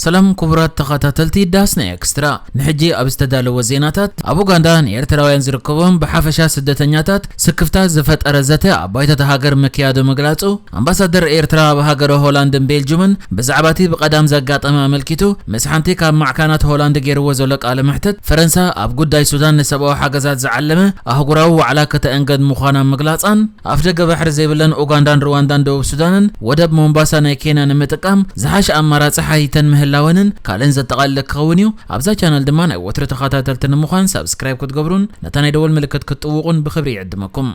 ሰላም ክቡራት ተኸታተልቲ ዳስና ኤክስትራ፣ ንሕጂ ኣብ ዝተዳለወ ዜናታት፣ ኣብ ኡጋንዳ ንኤርትራውያን ዝርከቦም ብሓፈሻ ስደተኛታት ስክፍታ ዝፈጠረ ዘተ ኣብ ባይቶ እታ ሃገር ምክያዱ ምግላጹ፣ ኣምባሳደር ኤርትራ ኣብ ሃገረ ሆላንድን ቤልጁምን ብዛዕባ እቲ ብቐዳም ዘጋጠመ ኣመልኪቱ ምስ ሓንቲ ካብ ማዕከናት ሆላንድ ገይርዎ ዘሎ ቃለ መሕትት፣ ፈረንሳ ኣብ ጉዳይ ሱዳን ንሰብኣዊ ሓገዛት ዝዓለመ ኣህጉራዊ ዋዕላ ከተእንገድ ምዃና ምግላጻን፣ ኣፍደገ ባሕሪ ዘይብለን ኡጋንዳን ሩዋንዳን ደቡብ ሱዳንን ወደብ ሞምባሳ ናይ ኬንያ ንምጥቃም ዝሓሸ ኣማራጺ ሓቲተን ምህላወንን ካልእን ዘጠቓልል ክኸውን እዩ። ኣብዛ ቻነል ድማ ናይ ወትሩ ተኸታተልቲ ንምዃን ሳብስክራይብ ክትገብሩን ነታ ናይ ደወል ምልክት ክትጥውቑን ብኽብሪ ይዕድመኩም።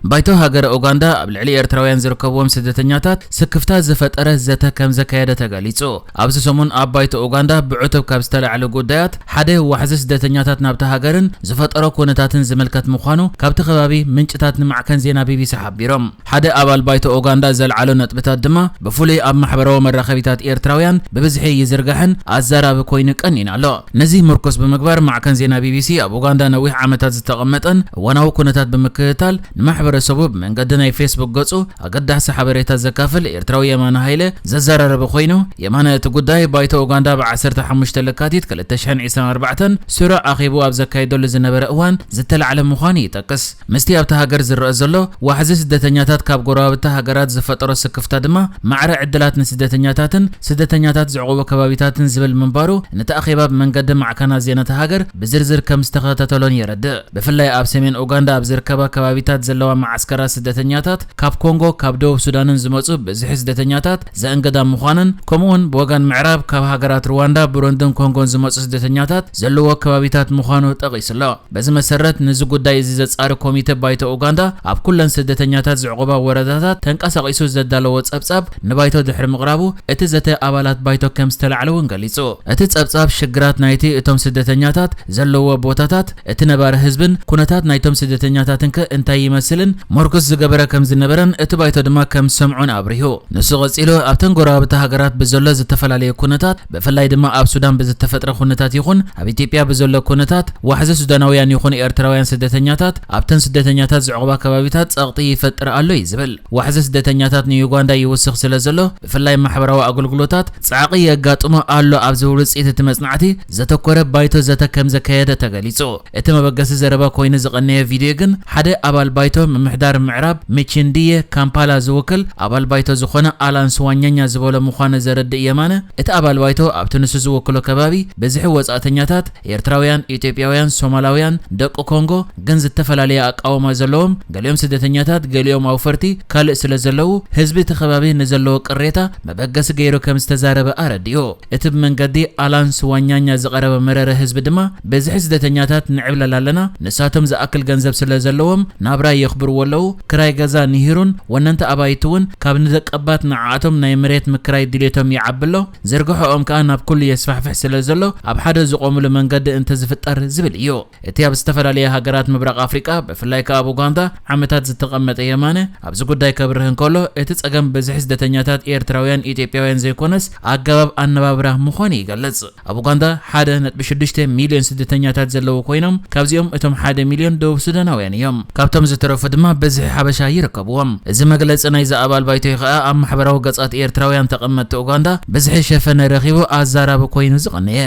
ባይቶ ሃገረ ኡጋንዳ ኣብ ልዕሊ ኤርትራውያን ዝርከብዎም ስደተኛታት ስክፍታ ዝፈጠረ ዘተ ከም ዘካየደ ተገሊጹ። ኣብዚ ሰሙን ኣብ ባይቶ ኡጋንዳ ብዕቱብ ካብ ዝተላዕሉ ጉዳያት ሓደ ዋሕዚ ስደተኛታት ናብታ ሃገርን ዝፈጠሮ ኩነታትን ዝምልከት ምዃኑ ካብቲ ከባቢ ምንጭታት ንማዕከን ዜና ቢቢሲ ሓቢሮም። ሓደ ኣባል ባይቶ ኡጋንዳ ዘልዓሎ ነጥብታት ድማ ብፍሉይ ኣብ ማሕበራዊ መራኸቢታት ኤርትራውያን ብብዝሒ ይዝርጋሕን ኣዛራቢ ኮይኑ ቀኒን ኣሎ። ነዚ ምርኩስ ብምግባር ማዕከን ዜና ቢቢሲ ኣብ ኡጋንዳ ነዊሕ ዓመታት ዝተቐመጠን እዋናዊ ኩነታት ብምክትታል ንማሕበረሰቡ ብመንገዲ ናይ ፌስቡክ ገጹ ኣገዳሲ ሓበሬታ ዘካፍል ኤርትራዊ የማነ ሃይለ ዘዘራረበ ኮይኑ፣ የማነ እቲ ጉዳይ ባይቶ ኡጋንዳ ብ ዓሰርተ ሓሙሽተ ለካቲት ክልተ ሽሕን ዕስራን ኣርባዕተን ስሩዕ ኣኼቡ ኣብ ዘካየደሉ ዝነበረ እዋን ዝተላዕለ ምዃኑ ይጠቅስ። ምስቲ ኣብታ ሃገር ዝረአ ዘሎ ዋሕዚ ስደተኛታት ካብ ጎረባብቲ ሃገራት ዝፈጠሮ ስክፍታ ድማ ማዕረ ዕድላት ንስደተኛታትን ስደተኛታት ዝዕቑቡ ከባቢታትን ዝብል ምንባሩ ነቲ ኣኼባ ብመንገዲ ማዕከናት ዜና እታ ሃገር ብዝርዝር ከም ዝተኸታተሎን የረድእ። ብፍላይ ኣብ ሰሜን ኡጋንዳ ኣብ ዝርከባ ከባቢታት ዘለዋ መዓስከራት ስደተኛታት ካብ ኮንጎ፣ ካብ ደቡብ ሱዳንን ዝመጹ ብዝሒ ስደተኛታት ዘእንገዳ ምዃነን፣ ከምኡውን ብወገን ምዕራብ ካብ ሃገራት ሩዋንዳ፣ ብሩንድን ኮንጎን ዝመጹ ስደተኛታት ዘለዎ ከባቢታት ምዃኑ ጠቒሱ'ሎ። በዚ መሰረት፣ ነዚ ጉዳይ እዚ ዘጻሪ ኮሚተ ባይቶ ኡጋንዳ ኣብ ኩለን ስደተኛታት ዝዕቑባ ወረዳታት ተንቀሳቒሱ ዘዳለዎ ጸብጻብ ንባይቶ ድሕሪ ምቕራቡ፣ እቲ ዘተ ኣባላት ባይቶ ከም ዝተላዕለ እውን ገሊጹ። እቲ ጸብጻብ ሽግራት ናይቲ እቶም ስደተኛታት ዘለዎ ቦታታት፣ እቲ ነባሪ ህዝብን ኩነታት ናይቶም ስደተኛታትን ከ እንታይ ይመስልን ምርኩስ ዝገበረ ከም ዝነበረን እቲ ባይቶ ድማ ከም ዝሰምዖን ኣብሪሁ። ንሱ ቀጺሉ፣ ኣብተን ጎረባብቲ ሃገራት ብዘሎ ዝተፈላለየ ኩነታት፣ ብፍላይ ድማ ኣብ ሱዳን ብዝተፈጥረ ኩነታት ይኹን ኣብ ኢትዮጵያ ብዘሎ ኩነታት ዋሕዚ ሱዳናውያን ይኹን ኤርትራውያን ስደተኛታት ኣብተን ስደተኛታት ዝዕቑባ ከባቢታት ጸቕጢ ይፈጥር ኣሎ እዩ ዝብል። ዋሕዚ ስደተኛታት ንዩጋንዳ ይውስኽ ስለ ዘሎ ብፍላይ ማሕበራዊ ኣገልግሎታት ጻዕቒ የጋጥሞ ኣሎ ኣብ ዝብል ውጽኢት እቲ መጽናዕቲ ዘተኮረ ባይቶ ዘተ ከም ዘካየደ ተገሊጹ። እቲ መበገሲ ዘረባ ኮይኑ ዝቐነየ ቪድዮ ግን ሓደ ኣባል ባይቶ ምምሕዳር ምዕራብ ሚቺንድየ ካምፓላ ዝውክል ኣባል ባይቶ ዝኾነ ኣላን ስዋኛኛ ዝበሎ ምዃኑ ዘረድእ የማነ፣ እቲ ኣባል ባይቶ ኣብቲ ንሱ ዝውክሎ ከባቢ ብዝሒ ወጻእተኛታት ኤርትራውያን፣ ኢትዮጵያውያን፣ ሶማላውያን፣ ደቂ ኮንጎ ግን ዝተፈላለየ ኣቃውማ ዘለዎም፣ ገሊኦም ስደተኛታት፣ ገሊኦም ኣውፈርቲ ካልእ ስለ ዘለዉ ህዝቢ እቲ ከባቢ ንዘለዎ ቅሬታ መበገሲ ገይሩ ከም ዝተዛረበ ኣረዲኡ። እቲ ብመንገዲ ኣላን ስዋኛኛ ዝቐረበ መረረ ህዝቢ ድማ፣ ብዝሒ ስደተኛታት ንዕብለል ኣለና፣ ንሳቶም ዝኣክል ገንዘብ ስለ ዘለዎም ናብራ የኽብርዎ ኣለዉ፣ ክራይ ገዛ ንሂሩን ወነንቲ ኣባይቲ እውን ካብ ንደቀባት ንዓኣቶም ናይ መሬት ምክራይ ድሌቶም ይዓቢ ኣሎ፣ ዝርግሐኦም ከኣ ናብ ኩሉ የስፋሕፍሕ ስለ ዘሎ ኣብ ሓደ ዝቖምሉ መንገዲ እንተዝፍጠር ዝብል እዩ። እቲ ኣብ ዝተፈላለየ ሃገራት ምብራቕ ኣፍሪቃ፣ ብፍላይ ከኣ ኣብ ኡጋንዳ ዓመታት ዝተቐመጠ የማነ፣ ኣብዚ ጉዳይ ከብርህ እንከሎ፣ እቲ ጸገም ብዝሒ ስደተኛታት ኤርትራውያን ኢትዮጵያውያን ዘይኮነስ፣ ኣገባብ ኣነባብራ ምዃኑ ይገልጽ። ኣብ ኡጋንዳ ሓደ ነጥቢ ሽዱሽተ ሚልዮን ስደተኛታት ዘለዉ ኮይኖም፣ ካብዚኦም እቶም ሓደ ሚልዮን ደቡብ ሱዳናውያን እዮም። ካብቶም ዝተረፉ ድማ ብዝሒ ሓበሻ ይርከብዎም። እዚ መግለጺ ናይዚ ኣባል ባይቶ እዩ ከኣ ኣብ ማሕበራዊ ገጻት ኤርትራውያን ተቐመጥቲ ኡጋንዳ ብዝሒ ሸፈነ ረኺቡ ኣዛራቢ ኮይኑ ዝቐነየ።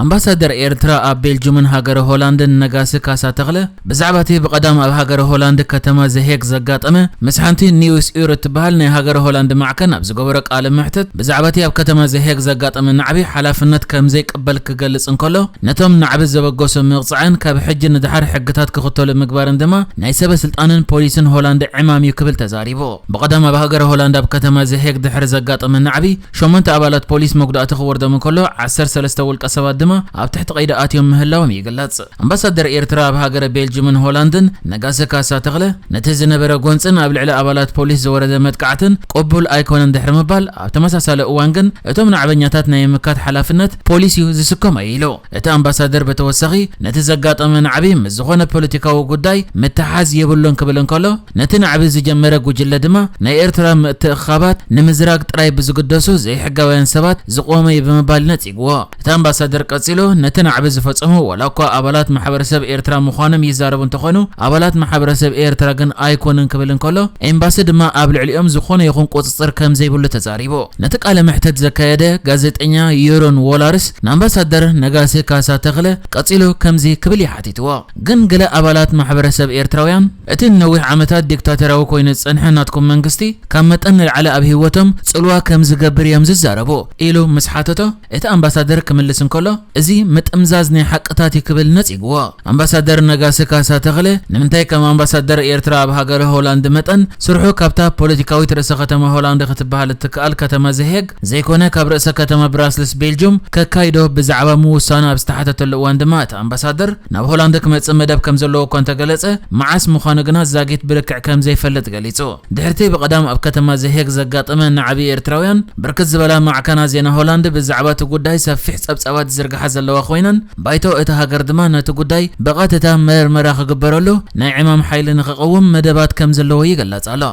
ኣምባሳደር ኤርትራ ኣብ ቤልጁምን ሃገረ ሆላንድን ነጋሲ ካሳ ተኽለ፣ ብዛዕባ እቲ ብቐዳም ኣብ ሃገረ ሆላንድ ከተማ ዘሄግ ዘጋጠመ፣ ምስ ሓንቲ ኒውስ ኡር እትበሃል ናይ ሃገረ ሆላንድ ማዕከን ኣብ ዝገበሮ ቃለ መሕትት፣ ብዛዕባ እቲ ኣብ ከተማ ዘሄግ ዘጋጠመ ናዕቢ ሓላፍነት ከም ዘይቅበል ክገልጽ እንከሎ፣ ነቶም ናዕቢ ዘበገሱ ምቕጻዕን ካብ ሕጂ ንደሓር ሕግታት ክኽተሉ ምግባርን ድማ ናይ ሰበ ስልጣንን ፖሊስን ሆላንድ ዕማም እዩ ክብል ተዛሪቡ። ብቐዳም ኣብ ሃገረ ሆላንድ ኣብ ከተማ ዘሄግ ድሕሪ ዘጋጠመ ናዕቢ፣ ሸሞንተ ኣባላት ፖሊስ መጉዳእቲ ክወርዶም እንከሎ፣ ዓሰርተ ሰለስተ ውልቀ ሰባት ድማ ኣብ ትሕቲ ቀይዲ ኣትዮም ምህላዎም ይግለጽ። ኣምባሳደር ኤርትራ ኣብ ሃገረ ቤልጅምን ሆላንድን ነጋሲ ካሳ ተኽለ፣ ነቲ ዝነበረ ጎንጽን ኣብ ልዕሊ ኣባላት ፖሊስ ዝወረደ መጥቃዕትን ቅቡል ኣይኮነን ድሕሪ ምባል፣ ኣብ ተመሳሳሊ እዋን ግን እቶም ናዕበኛታት ናይ ምምካት ሓላፍነት ፖሊስ እዩ ዝስከሞ ኢሉ። እቲ ኣምባሳደር ብተወሳኺ፣ ነቲ ዘጋጠመ ናዕቢ ምስ ዝኾነ ፖለቲካዊ ጉዳይ ምትሓዝ የብሉን ክብል እንከሎ፣ ነቲ ናዕቢ ዝጀመረ ጉጅለ ድማ ናይ ኤርትራ ምትእኽኻባት ንምዝራግ ጥራይ ብዝግደሱ ዘይሕጋውያን ሰባት ዝቖመ እዩ ብምባል ነጺግዎ። እቲ ኣምባሳደር ቀጺሉ፣ ነቲ ናዕቢ ዝፈጸሙ ዋላ እኳ ኣባላት ማሕበረሰብ ኤርትራ ምዃኖም ይዛረቡ እንተኾኑ፣ ኣባላት ማሕበረሰብ ኤርትራ ግን ኣይኮኑን ክብል እንከሎ፣ ኤምባሲ ድማ ኣብ ልዕሊኦም ዝኾነ ይኹን ቁጽጽር ከም ዘይብሉ ተዛሪቡ። ነቲ ቃለ መሕተት ዘካየደ ጋዜጠኛ ዩሮን ዎላርስ ንኣምባሳደር ነጋሲ ካሳ ተኽለ ቀጺሉ ከምዚ ክብል ይሓቲትዎ። ግን ገለ ኣባላት ማሕበረሰብ ኤርትራውያን እቲ ንነዊሕ ዓመታት ዲክታቶራዊ ኮይኑ ዝጸንሐ ናትኩም መንግስቲ ካብ መጠን ንላዕሊ ኣብ ህይወቶም ጽልዋ ከም ዝገብር እዮም ዝዛረቡ ኢሉ ምስ ሓተቶ፣ እቲ ኣምባሳደር ክምልስ እንከሎ፣ እዚ ምጥምዛዝ ናይ ሓቅታት እዩ ክብል ነጺግዎ። ኣምባሳደር ነጋሲ ካሳ ተኽለ ንምንታይ ከም ኣምባሳደር ኤርትራ ኣብ ሃገረ ሆላንድ መጠን ስርሑ ካብታ ፖለቲካዊት ርእሰ ከተማ ሆላንድ ክትበሃል እትከኣል ከተማ ዘሄግ ዘይኮነ ካብ ርእሰ ከተማ ብራስልስ ቤልጁም ከካይዶ ብዛዕባ ምውሳኑ ኣብ ዝተሓተተሉ እዋን ድማ እቲ ኣምባሳደር ናብ ሆላንድ ክመጽእ መደብ ከም ዘለዎ እኳ እንተገለጸ፣ መዓስ ምዃኑ ግና ዛጊት ብልክዕ ከም ዘይፈልጥ ገሊጹ። ድሕርቲ ብቐዳም ኣብ ከተማ ዘሄግ ዘጋጠመ ናዕቢ ኤርትራውያን፣ ብርክት ዝበላ ማዕከና ዜና ሆላንድ ብዛዕባ እቲ ጉዳይ ሰፊሕ ጸብጻባት ዝዝርግሓ ዘለዋ ኮይነን፣ ባይቶ እታ ሃገር ድማ ነቲ ጉዳይ ብቐጥታ መርመራ ክግበረሉ ናይ ዕማም ሓይሊ ንኽቐውም መደባት ከም ዘለዎ ይግለጽ ኣሎ።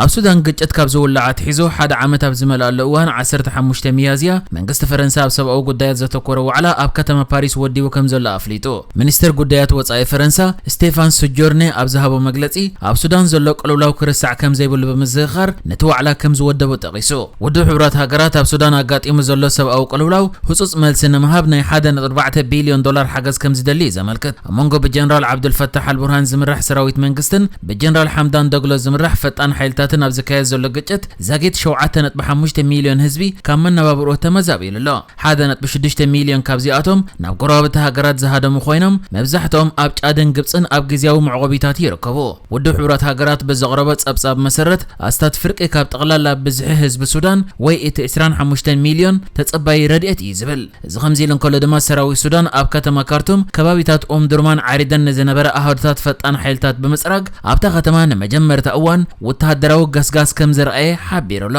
ኣብ ሱዳን ግጭት ካብ ዝውላዕ ኣትሒዙ ሓደ ዓመት ኣብ ዝመልኣሉ እዋን፣ ዓሰርተ ሓሙሽተ ሚያዝያ፣ መንግስቲ ፈረንሳ ኣብ ሰብኣዊ ጉዳያት ዘተኮረ ዋዕላ ኣብ ከተማ ፓሪስ ወዲቡ ከም ዘሎ ኣፍሊጡ። ሚኒስትር ጉዳያት ወጻኢ ፈረንሳ ስቴፋን ሱጆርኔ ኣብ ዝሃቦ መግለጺ፣ ኣብ ሱዳን ዘሎ ቅልውላው ክርሳዕ ከም ዘይብሉ ብምዝኽኻር፣ ነቲ ዋዕላ ከም ዝወደቦ ጠቒሱ። ውድብ ሕቡራት ሃገራት ኣብ ሱዳን ኣጋጢሙ ዘሎ ሰብኣዊ ቅልውላው ህጹጽ መልሲ ንምሃብ ናይ ሓደ ነጥቢ ኣርባዕተ ቢልዮን ዶላር ሓገዝ ከም ዝደሊ እዩ ዘመልክት። ኣብ መንጎ ብጀነራል ዓብዱልፈታሕ ኣልቡርሃን ዝምራሕ ሰራዊት መንግስትን ብጀነራል ሓምዳን ደግሎ ዝምራሕ ፈጣን ሓይልታትን ኣብ ዝካየድ ዘሎ ግጭት፣ ዛጊት ሸውዓተ ነጥቢ ሓሙሽተ ሚልዮን ህዝቢ ካብ መነባብርኡ ተመዛቢሉ ኣሎ። ሓደ ነጥቢ ሽዱሽተ ሚልዮን ካብዚኣቶም ናብ ጎረባብቲ ሃገራት ዝሃደሙ ኮይኖም፣ መብዛሕትኦም ኣብ ጫድን ግብጽን ኣብ ግዝያዊ መዕቆቢታት ይርከቡ። ውድብ ሕቡራት ሃገራት ብዘቕረቦ ጸብጻብ መሰረት፣ ኣስታት ፍርቂ ካብ ጠቕላላ ብዝሒ ህዝቢ ሱዳን፣ ወይ እቲ ዕስራን ሓሙሽተን ሚልዮን፣ ተጸባዪ ረድኤት እዩ ዝብል። እዚ ከምዚ ኢሉ እንከሎ ድማ፣ ሰራዊት ሱዳን ኣብ ከተማ ካርቱም፣ ከባቢታት ኡምዱርማን ዓሪደን ንዝነበረ ኣሃዱታት ፈጣን ሓይልታት ብምጽራግ፣ ኣብታ ከተማ ንመጀመርታ እዋን ወተሃደራዊ ገስጋስ ከም ዘርኣየ ሓቢሩ ኣሎ።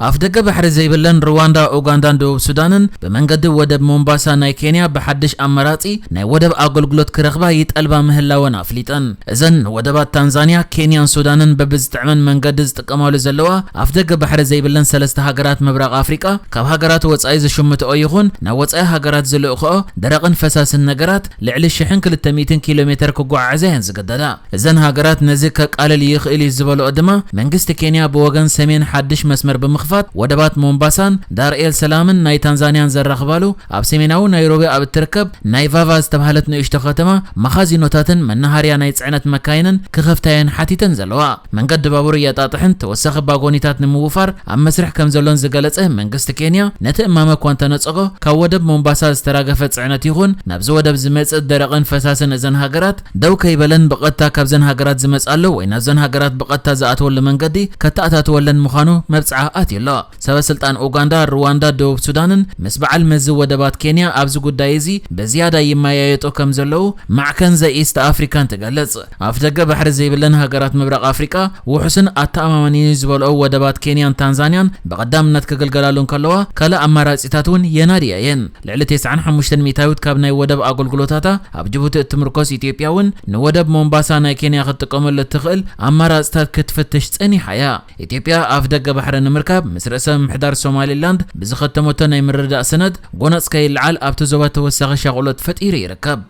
ኣፍደገ ባሕሪ ዘይብለን ሩዋንዳ፣ ኡጋንዳን ደቡብ ሱዳንን ብመንገዲ ወደብ ሞምባሳ ናይ ኬንያ ብሓድሽ ኣማራጺ ናይ ወደብ ኣገልግሎት ክረኽባ ይጠልባ ምህላወን ኣፍሊጠን። እዘን ንወደባት ታንዛንያ፣ ኬንያን ሱዳንን በብዝጥዕመን መንገዲ ዝጥቀማሉ ዘለዋ ኣፍደገ ባሕሪ ዘይብለን ሰለስተ ሃገራት ምብራቕ ኣፍሪቃ፣ ካብ ሃገራት ወጻኢ ዝሽምትኦ ይኹን ናብ ወጻኢ ሃገራት ዝልእኽኦ ደረቕን ፈሳስን ነገራት ልዕሊ ሽሕን ክልተ ሚእትን ኪሎ ሜተር ክጓዓዓዛ እየን ዝግደዳ። እዘን ሃገራት ነዚ ከቃልል ይኽእል እዩ ዝበልኦ ድማ፣ መንግስቲ ኬንያ ብወገን ሰሜን ሓድሽ መስመር ብምኽፋት ወደባት ሞምባሳን ዳር ኤል ሰላምን ናይ ታንዛንያን ዘራኽባሉ፣ ኣብ ሰሜናዊ ናይሮቢ ኣብ እትርከብ ናይ ቫቫ ዝተባህለት ንእሽቶ ከተማ፣ መኻዚኖታትን መናሃርያ ናይ ጽዕነት መካይንን ክኸፍታ እየን ሓቲተን ዘለዋ። መንገዲ ባቡር የጣጥሕን ተወሳኺ ባጎኒታት ንምውፋር ኣብ መስርሕ ከም ዘሎን ዝገለጸ መንግስቲ ኬንያ፣ ነቲ እማመ እኳ እንተነጸጎ፣ ካብ ወደብ ሞምባሳ ዝተራገፈ ጽዕነት ይኹን ናብዚ ወደብ ዝመጽእ ደረቕን ፈሳስን እዘን ሃገራት ደው ከይበለን ብቐጥታ ካብዘን ሃገራት ዝመጽኣሉ ወይ ናብዘን ሃገራት ብቐጥታ ዝኣትወሉ መንገዲ ከተኣታትወለን ምዃኑ መብጽዓ ኣትዩ ኣሎ። ሰበ ስልጣን ኡጋንዳ፣ ሩዋንዳ፣ ደቡብ ሱዳንን ምስ በዓል መዚ ወደባት ኬንያ ኣብዚ ጉዳይ እዚ ብዝያዳ ይመያየጡ ከም ዘለዉ ማዕከን ዘ ኢስት ኣፍሪካን ትገልጽ። ኣፍደገ ባሕሪ ዘይብለን ሃገራት ምብራቕ ኣፍሪቃ ውሑስን ኣተኣማማኒን ዝበልኦ ወደባት ኬንያን ታንዛንያን ብቐዳምነት ክግልገላሉ እንከለዋ፣ ካልእ ኣማራጺታት እውን የናድያ እየን። ልዕሊ ተስዓን ሓሙሽተን ሚእታዊት ካብ ናይ ወደብ ኣገልግሎታታ ኣብ ጅቡቲ እትምርኮስ ኢትዮጵያ እውን ንወደብ ሞምባሳ ናይ ኬንያ ክትጥቀመሉ እትኽእል ኣማራጺታት ክትፍትሽ ጸኒሓ እያ። ኢትዮጵያ ኣፍደገ ባሕሪ ንምርካብ ምስ ርእሰ ምምሕዳር ሶማሊላንድ ብዝኸተመቶ ናይ ምርድዳእ ሰነድ፣ ጎነጽ ከይለዓል ኣብቲ ዞባ ተወሳኺ ሻቕሎት ፈጢሩ ይርከብ።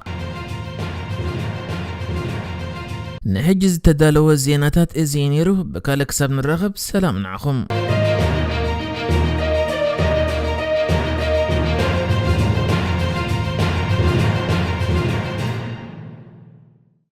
ንሕጂ ዝተዳለወ ዜናታት እዚ እዩ ነይሩ። ብካልእ ክሳብ ንራኸብ፣ ሰላም ንዓኹም።